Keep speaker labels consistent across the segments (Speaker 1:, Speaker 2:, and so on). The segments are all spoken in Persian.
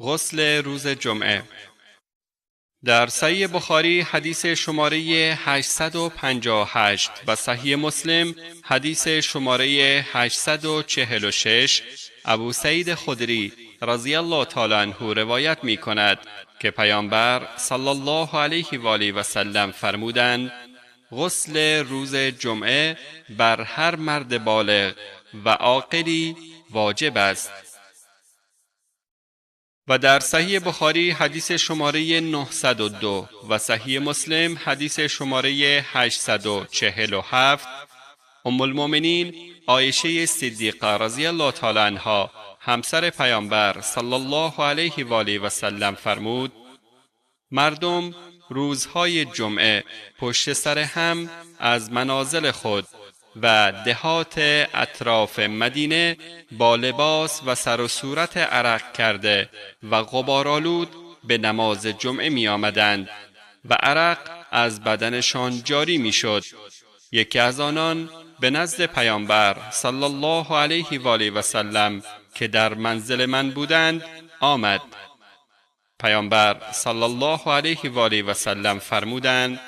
Speaker 1: غسل روز جمعه. در صحیح بخاری حدیث شماره 858 و صحیح مسلم حدیث شماره 846 ابو سعید خدری رضی الله تعالی عنه روایت می کند که پیامبر صلی الله علیه و آله و سلم فرمودند: غسل روز جمعه بر هر مرد بالغ و عاقلی واجب است. و در صحیح بخاری حدیث شماره 902 و صحیح مسلم حدیث شماره 847 ام المؤمنین عایشه صدیقه رضی الله تعالی عنها همسر پیامبر صلی الله علیه و آله و سلم فرمود: مردم روزهای جمعه پشت سر هم از منازل خود و دهات اطراف مدینه با لباس و سر و صورت عرق کرده و غبارآلود به نماز جمعه می آمدند و عرق از بدنشان جاری می شد. یکی از آنان به نزد پیامبر صلی الله علیه و آله و سلم که در منزل من بودند آمد. پیامبر صلی الله علیه و آله و سلم فرمودند: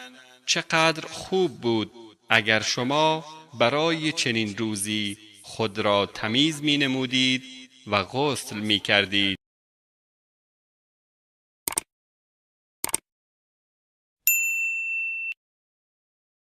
Speaker 1: چقدر خوب بود اگر شما برای چنین روزی خود را تمیز می نمودید و غسل می کردید.